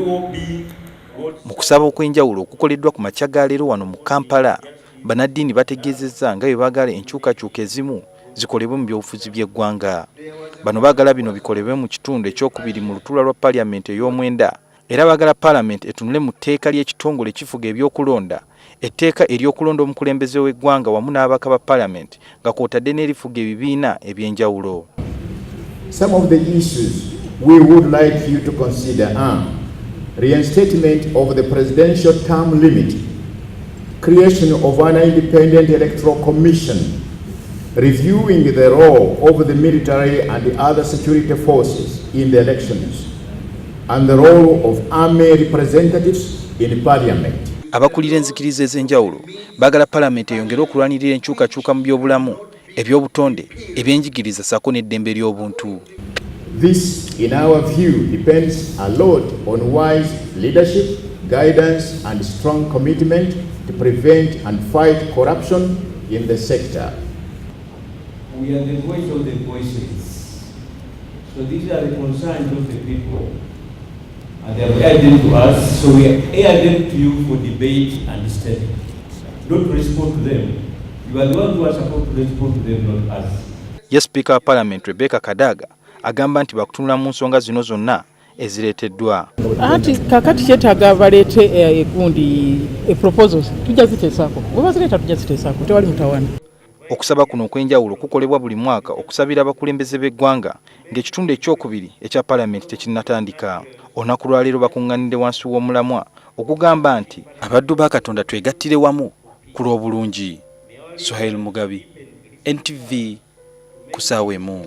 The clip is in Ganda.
all be Mu kusaba okw'enjawulo okukoleddwa ku makya ga leero wano mu Kampala, bannaddiini bategeezezza nga bwe baagala enkyukakyuka ezimu zikolebwe mu byobufuzi by'eggwanga. Bano baagala bino bikolebwe mu kitundu ekyokubiri mu lutuula lwa Paaliyamenti ey'omwenda era baagala Paalamenti etunule mu tteeka ly'ekitongole ekifuga ebyokulonda, etteeka ery'okulonda omukulembeze w'eggwanga wamu n'ababaka ba Paalamenti nga kw'otadde n'erifuga ebibiina eby'enjawulo. Some of the issues we would like you to consider are reinstatement of the presidential term limit, creation of an independent electoral commission, reviewing the role of the military and the other security forces in the elections, and the role of army representatives in parliament. Abakulira enzikiriza ez'enjawulo baagala Paalamenti eyongere okulwanirira enkyukakyuka mu byobulamu, ebyobutonde, ebyenjigiriza ssaako n'eddembe ly'obuntu. This, in our view, depends a lot on wise leadership, guidance, and strong commitment to prevent and fight corruption in the sector. We are the voice of the voiceless. So these are the concerns of the people. And they have aired them to us, so we air them to you for debate and study. Don't respond to them. You are the ones who are supposed to respond to them, not us. Ye Sipiika wa Paalamenti Rebecca Kadaga agamba nti bakutunula mu nsonga zino zonna ezireeteddwa. Anti kakati kyetaaga baleete egundi proposals, tujja ziteesaako. Bwe bazireeta tujja ziteesaako, tewali mutawana. Okusaba kuno okw'enjawulo kukolebwa buli mwaka okusabira abakulembeze b'eggwanga ng'ekitundu ekyokubiri ekya Paalamenti tekinnatandika. Olunaku lwaleero bakuŋŋaanidde wansi w'omulamwa ogugamba nti abaddu ba Katonda twegattire wamu ku lw'obulungi. Suhail Mugabi, NTV, ku ssaawa 1.